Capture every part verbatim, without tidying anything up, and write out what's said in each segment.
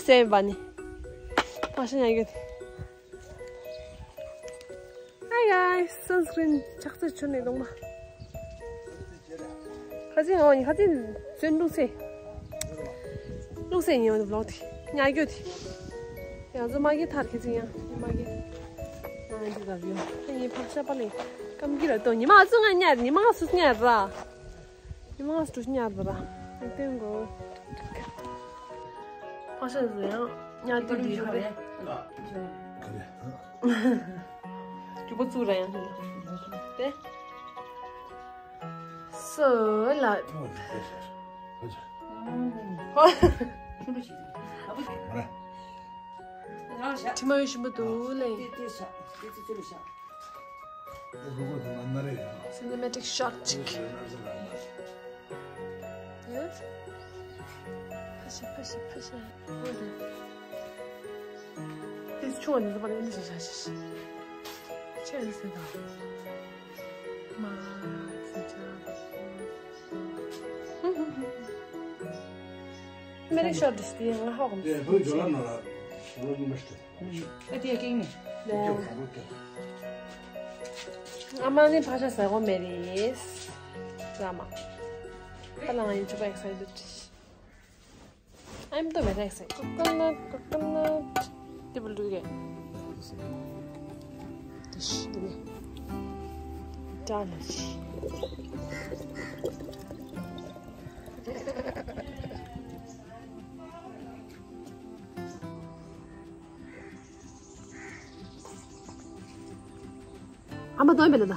བསྟན་པ་ནི། ཕག་ཤ་ཉལ་གི་ཡོད། Hi guys, sunscreen ཆག་ཚེ་ཆུ་ནས་གཏོང་མ། ཁ་ཚིག་འོ་ནི་ཁ་ཚིག་ཚོན་ལུག་སེ། ལུག་སེ་ཉོ་ནི་བློག་དེ་ཉལ་གི་ཡོད་དེ། ཡང་ཚོ་མ་གི་ཐར་ཁི་ཚིག་ཡང་མ་གི། ང་འདི་ལ་ཡོད་ཨ་ནི་ཕག་ཤ་པ་ལས་སྐམ་གི་ར་ཏོ་ཉི་མ་ཚོ་ང་ཉལ་ཉི་མ་སུ་ཉལ་ར། ཉི་མ་སུ་ཉལ་ར། ཏེང་གོ། ཕག་ཤ་ཚོ་ཡང་ཉལ་དུ་འདི་ཧ་རེ། རྒྱུ་པོ་བཙུགས་ར་ཡང་ཧ་རེ། ཏེ། སོ་ལ། ཁྲི་མ་ཡོད་ཤིན་པོ་འདུག་ལེ། Cinematic shot ཅིག་ཕ་ཤ་ཕ་ཤ་ཕ་ཤ། ཏེ་ཆུང་བ་ནི་ཟ་བ་ལེན་ཞིག་ཞག་ཞིག་ཆེ་ནི་ཟེར་དང་། མ་ཟེར་ཆ། མེ་རི་ཤོར་ཏིས་ཏི་ང་ཧོག་མི་ཡ་བོད་ཇོ་ལ་ན་ལ་ལོ་ཉི་མ་ཤི་ཏི། ཨ་ཏི་ཡ་ཀིང་ནི། ལེ། ཨ་མ་ནི་ཕ་ཤ་ཟ་གོ་མེ་རི། ཟ་མ། ཁ་ལ་ང་ཡིན་ཆོག་པ་excited. I'm the very excited. Coconut, coconut. They will do it. This, this. Done. ཨ་མ་དོན་མེད་ལ་ད།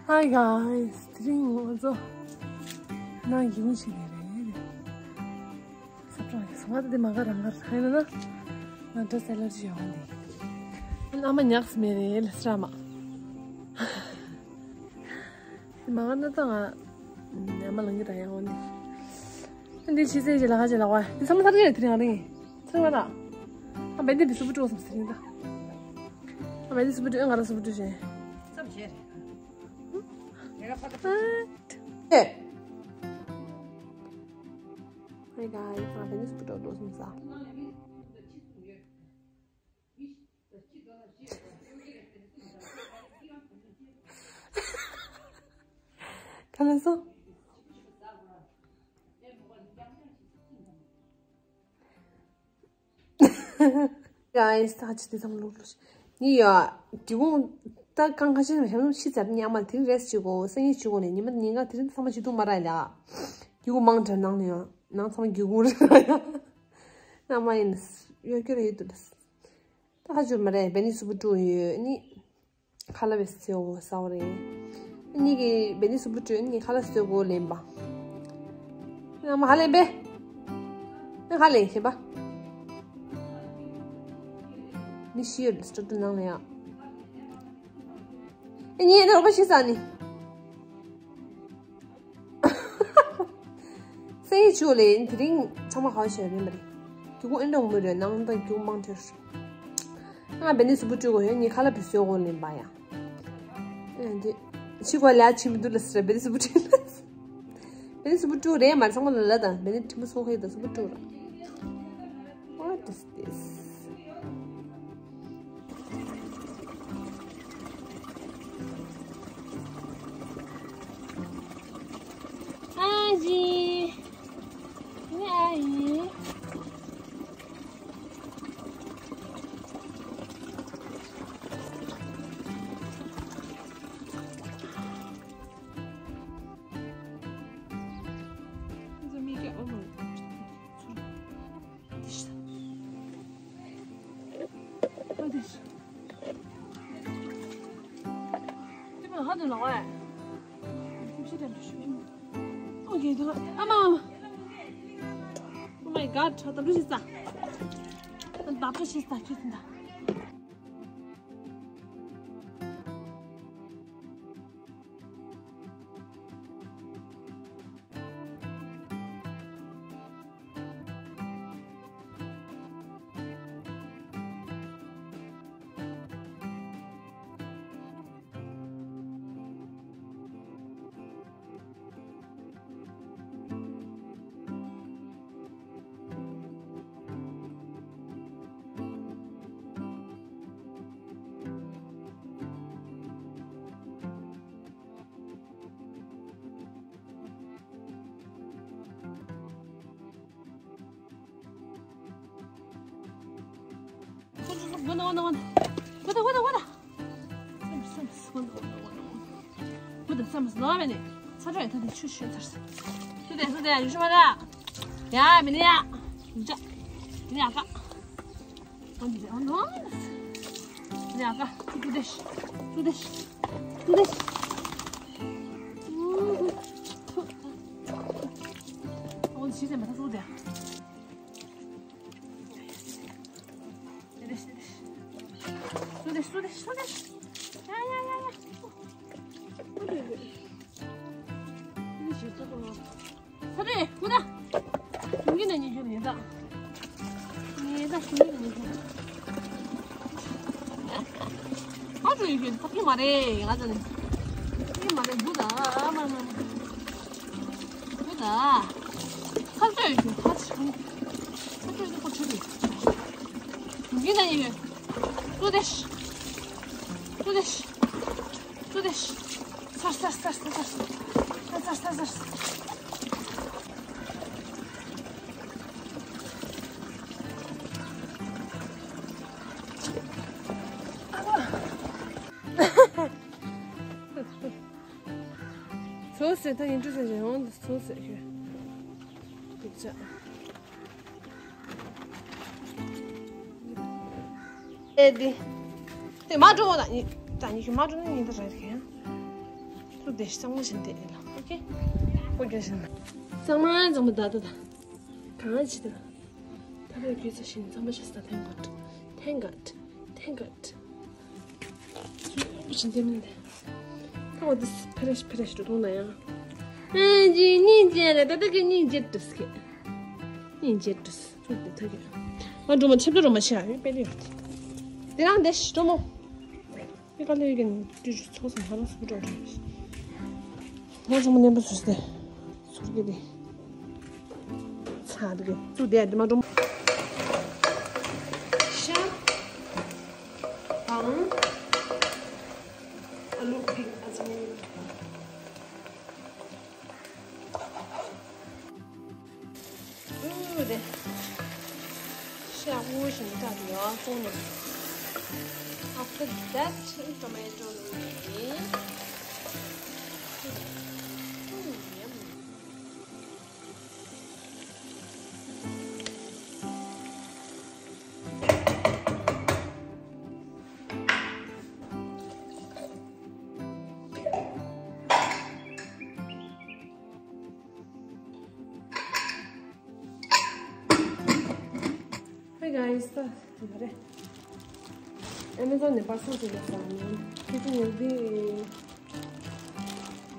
Hi guys, དེ་རིང་ང་ཚོ་ནང་ཡོང་ཞིག་རེད་རེད། ས་ཁྲ་ཡོད་སོང་ང་ད་དེ་མ་ག་རང་གར་ཧ་ཡིན་ན་ང་འདྲ་སེ་ལར་ཅི་ཡོང་འདི། ཨ་མ་ཉག་སི་མེ་རེད་ལ་སྲ་མ། དེ་མ་ག་ན་ད་ང་ཨ་མ་ལང་གི་ར་ཡང་འོང་འདི། འདི་ཕྱི་ཚེས་ཀྱི་ལ་ཁ་ཅི་ལ་བ་འདི་ཚང་མ་ཐར་གི་རེད་དེ་རིང་ང་རིང་ཚང་མ་ན། ཨ་བན་འདི་འདི་སུ་བུ་ཀྲོ་སམ་སི་རིང་ད། ཨ་བན་འདི་སུ་བུ་ཀྲོ་ཨེ་ང་ར་སུ་བུ་ཀྲོ་ཞེ། ཙམ་བྱས་རེད། ཨེ། Hey guys, ང་བན་འདི་སུ་བུ་ཀྲོ་ཀྲོ་སམ་ས། ག་ལ་སོང་། Guys, ད་ཅི་དེ་ཚང་མ་ལོག་ལོག་ཤི། ནི་ཡ། དེ་གུང་ད་གང་ཁ་ཤས་ནས་ཧམ་ཤི་ཚར་ནི་ཨ་མ་དེ་རིང་རེས་བྱེད་དགོ་སང་ཉིན་བྱེད་དགོ་ནས་ཉི་མ་ཉིན་གང་དེ་རིང་ཚང་མ་བྱེད་ཐུབ་མ་ར་ལ། དེ་གུང་མང་དྲགས་ནང་ནས་ཡང་ནང་ཚང་མ་རྒྱུ་གུང་རེད་ཡ། ནང་མ་ཡིན་ཡོད་སྐྱོ་རེ་ཡོད་དུ་ལ། ད་ཁ་ཅུ་མ་རེད་བེ་ནི་སུ་བུ་ཀྲུ་ཡོད་ནི། ཁ་ལ་བེ་སེ་འོ་ས་བ་རེད། ནི་གི་བེ་ནི་སུ་བུ་ཀྲུ་ནི་ཁ་ལ་སེ་འོ་ལེན་པ། ནང་མ་ཧ་ལེན་པེ། ནི་ཧ་ལེན་ཤེས་པ། ནི་ཤི་ཡོད་སྟོད་དུ་ནང་ལ་ཡ། ཨེ་ཉེ་ནི་རོགས་པ་ཤི་ས་ནི། སེང་ཆུ་ལེ་དེ་རིང་ཚང་མ་ཧ་ཤེས་རེད་མ་རེད། རྒྱུ་གུ་ཨེ་འདྲ་མོ་རེད་ནང་ད་རྒྱུ་མང་ཐེར། ང་བེ་ནི་སུ་བུ་ཀྲུ་གོ་ཡོད་ནི་ཁ་ལ་བེ་སེ་འོ་ལེན་པ་ཡ། ཨེ་འདི། ཤི་གོ་ལ་ཆི་མི་འདུག་ལ་སི་ར་བེ་ནི་སུ་བུ་ཀྲུ་ལ། བེ་ནི་སུ་བུ་ཀྲུ་རེད་མ་ཚང་མ་ལ་ལ་དང་བེ་ནི་ཁྲི་མོ་སོ་ཧེ་དང་སུ་བུ་ཀྲུ་ར། What is this? ཨ་ཇི། ནི་ཨ་ཡི། ག་ཁྲ་ད་བྲོ་ཞིག་ས། ད་བྲོ་ཞིག་ས་ཁྱོད་ད། ས་རེད། ཧུ་ད། ཞུང་གི་ན་ཉེ་ཞུ་ཡིན་ད། ཉེ་ད་ཞུང་གི་ན་ཉེ་ཞུ། ཨ་ཅོ་ཡི་ཞུ་ད་ཕི་མ་རེད་ང་ཚ་ནི། ཕི་མ་རེད་བུ་ད་མ་མ་མ། བུ་ད། ཁ་ཅོ་ཡི་ཞུ་ཁ་ཅོ་ཡི་ཁ་ཅོ་ཡི་ཁོ་ཆུ་རེད། ཞུང་གི་ན་ཉེ་ཞུ། ཏུ་དེ་ཤི། ཏུ་དེ་ཤི། ཏུ་དེ་ཤི། སར་སར་སར། ཚོ་ཟེར་ད་ཡིན་འགྲོ་ཟེར་རེད་འོང་ཚོ་ཟེར་ཤོད། ཨེ་འདི། དེ་མ་འགྲོ་བ་ད་ཉི་ད་ཉི་ཤུ་མ་འགྲོ་ན་ཉི་ད་རེད་ཁེ། ཚུར་དེ་གཙང་མ་བཞིན་དེ་ཨེ་ལ་ཨོ་ཁེ། ཨོ་ཁེ་བཞིན། གཙང་མ་གཙང་མ་ད་ད་ད། གང་ཅི་ད། ད་རེས་རྒྱུ་ཚ་བཞིན་གཙང་མ་བཞིན་ད་ཐེན་གོ། ཐེན་གོ། ཐེན་གོ། བཞིན་དེ་མིན་དེ། ད་འོ་དེ་ཕེ་རེ་ཕེ་རེ་ཞིག་འགྲོ་ན་ཡང་། ཨེ་ཇི་སྙིང་རྗེ་ལ་ད་ད་གི་སྙིང་རྗེ་འགྲོ་སྐད། སྙིང་རྗེ་འགྲོ། ཚུར་དེ་ཐོག་གི། ང་འགྲོ་མ་ཆབ་ཆ་རོ་མ་ཤི་ཡ་ཡོད་པེ་ལི་ཡོད་དེ། དེ་རང་དེ་ཞིག་འགྲོ་མོ། མི་ཀ་ལེ་གི་ནི་ཏུ་ཅུ་ཚོགས་སམ་ཧ་ལ་སུ་འགྲོ་རེད། ང་ཚང་མ་ནན་པོ་བཟོས་ཏེ། ཚུར་གི་དེ། ཚ་དེ་གི། ཚུར་དེ་དེ་མ་འགྲོ་མོ། ཤ། དང་། ཨ་ལུ་ཕིག་ཨ་ཙི། ཨུ་རེ། ཤ་འུ་ཞིང་བཀྲ་དེ་ཡོད་ཙོང་ནས། After that, tomato ནི། ཨུ་ཡམ། Hi guys, ད་དེ་ག་རེད། Amazon ནས་པར་སེལ་བྱས་ཡོད་ས་ནི། ཁྱེད་ཚོ་ངོ་དེ་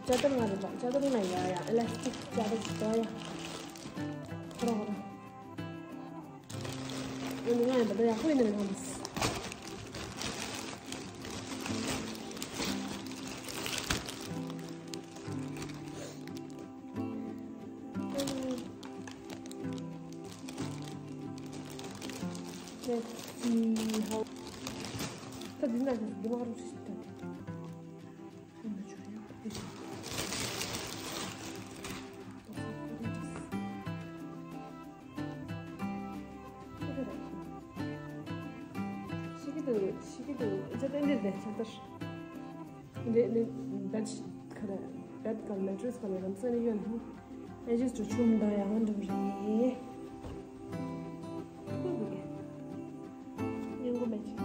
ཅ་དར་ང་རེད་པ། ཅ་དར་ང་ཡ་ཡ་ཨེ་ལ་སི་ཊིག་ཅ་དར་ཅིག་ད་ཡ། ཁོ་ར་ཁོ་ར། ཨ་ནི་ང་ཡང་ད་ལྟ་ཡག་པོ་ཡིན་ནམ་ཡང་། Let's see how. ད་འདི་ན་འདི་མ་རུ་ཞིག་ད། ཤི་གི་འདུག་ཤི་གི་འདུག་ཨེ་ཅག་ཏན་ཏན་རེད་ཆགས་ཏར། འདི་འདི་བེད་ཁ་ར་བེད་ཀ་མེ་ཊྲེས་ཀ་ལ་རམ་སེ་ནི་ཡོད་ནི། ཨེ་ཅག་ཏུ་ཆུམ་ད་ཡང་འགྲོ་རེད། སྙིང་གོ་མེད་ཅིག་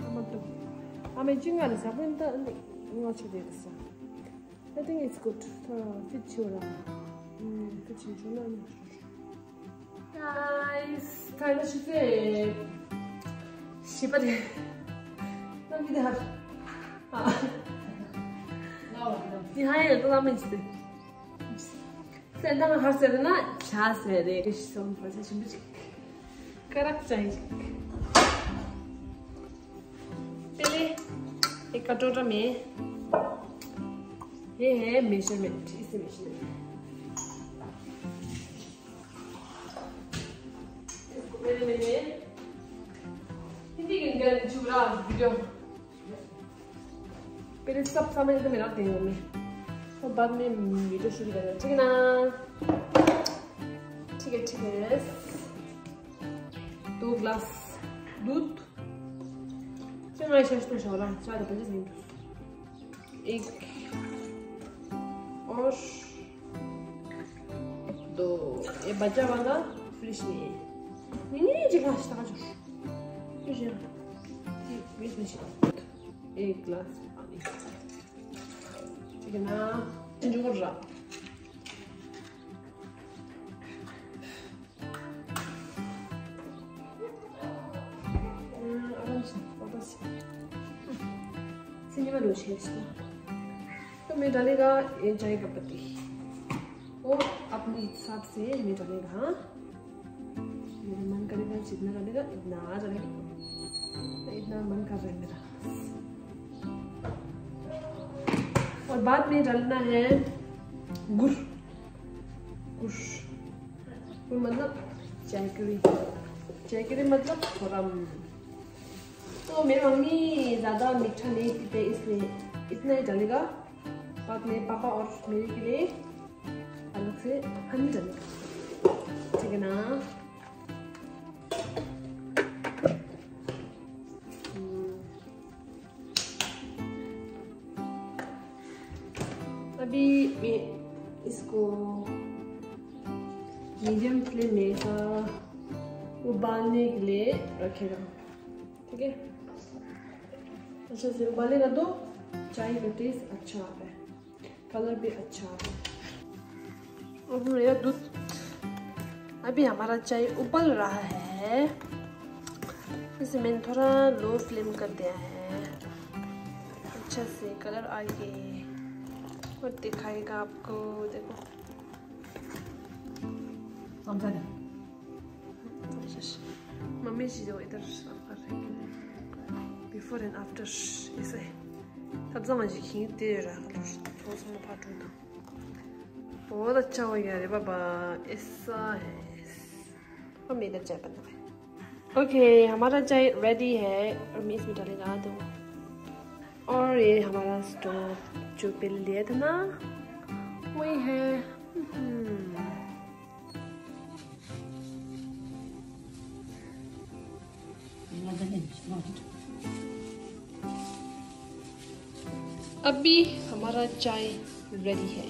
ཨ་མ་ཏུ། ཨ་མའི་ཅི་ང་ལ་ཟ་པོན་ད་ང་ཆུ་དེ་རེད་ས། I think it's good. ཐ་ཕིཊ་ཆེ་བ་ར། ཨུམ། Guys, ད་ལྟ་ཆུ་ཚོད་བཞི་པ་རེད། ལམ་འདི་ཧར། ཨ། འདི་ཧ་ཡང་ལམ་མིན་ཆུ་ཚོད། སེམས་ནང་ཧར་ཟེར་ན་བྱ་ཟེར་རེད། ཞིག་སོང་བར་ཆ་ཆེན་པོ་ཅིག་ཀ་རག་ཅན་ཅིག་དེ་ལས་ཨེ་ཀ་ཀྲོ་ཀྲ་མེ། ཧེ་ཧེ་མེ་ཤར་མེན་ཊི། ཨིས་ཨེ་མེ་ཤར་མེན་ཊི། ཨིས་ཀོ་མེ་རེ་མེ་ནེ། ཧིན་དི་གི་འགན་ཆུ་ར་བི་ཌི་ཡོ། पहले सब सामान एकदम मेरा दे दो मैं। और बाद में वीडियो शुरू करेंगे, ठीक है ना? ठीक है, ठीक है। दो ग्लास दूध। चलो, मैं शेष तो शौरा, चार बजे नहीं तो। एक और दो। ये बचा वाला फ्रिज में है। नहीं, नहीं, जगह हस्ता का जो। फ्रिज है। ये फ्रिज में। एक ग्लास पानी। ठीक है ना? जो कर रहा। हम्म, आराम से, वापस। सिनेमा लो छे इसको। तो मैं डालेगा ये चाय का पत्ती। वो अपने हिसाब से मैं डालेगा, हाँ? मेरा मन करेगा जितना डालेगा, इतना आ जाएगा। इतना मन कर रहा है मेरा। और बाद में डालना है गुड़। गुड़। गुड़ मतलब जैगरी। जैगरी मतलब खोरम। तो मेरी मम्मी ज़्यादा मीठा नहीं पीते, इसलिए इतना ही डालेगा। बाद में पापा और मेरे के लिए अलग से हनी डालेगा। ठीक है ना? हम्म। अभी मैं इसको मीडियम फ्लेम में, हाँ, उबालने के लिए रखेगा। ठीक है, अच्छा से उबालेगा तो चाय का टेस्ट अच्छा आता है, कलर भी अच्छा आता है। अब मेरा दूध, अभी हमारा चाय उबल रहा है, इसे मैंने थोड़ा लो फ्लेम कर दिया है। अच्छा से कलर आएगी और दिखाएगा आपको। देखो, समझा नहीं। मम्मी जी जो इधर साफ कर रही है, before and after ऐसा है। तब समझ खींचते रहा, थोड़ा सा फाटू था। बहुत अच्छा हो गया रे बाबा, ऐसा है। और मैं इधर चाय बना है। ओके, हमारा चाय रेडी है और मैं इसमें डालेगा दो। और ये हमारा स्टोव जो पहले लिया था ना, वही है। हम्म। अभी हमारा चाय रेडी है।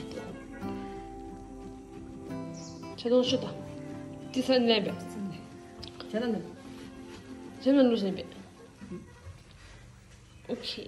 चलो शुदा। तीसरा लेबे। चलो ना। चलो लूसने पे। ओके।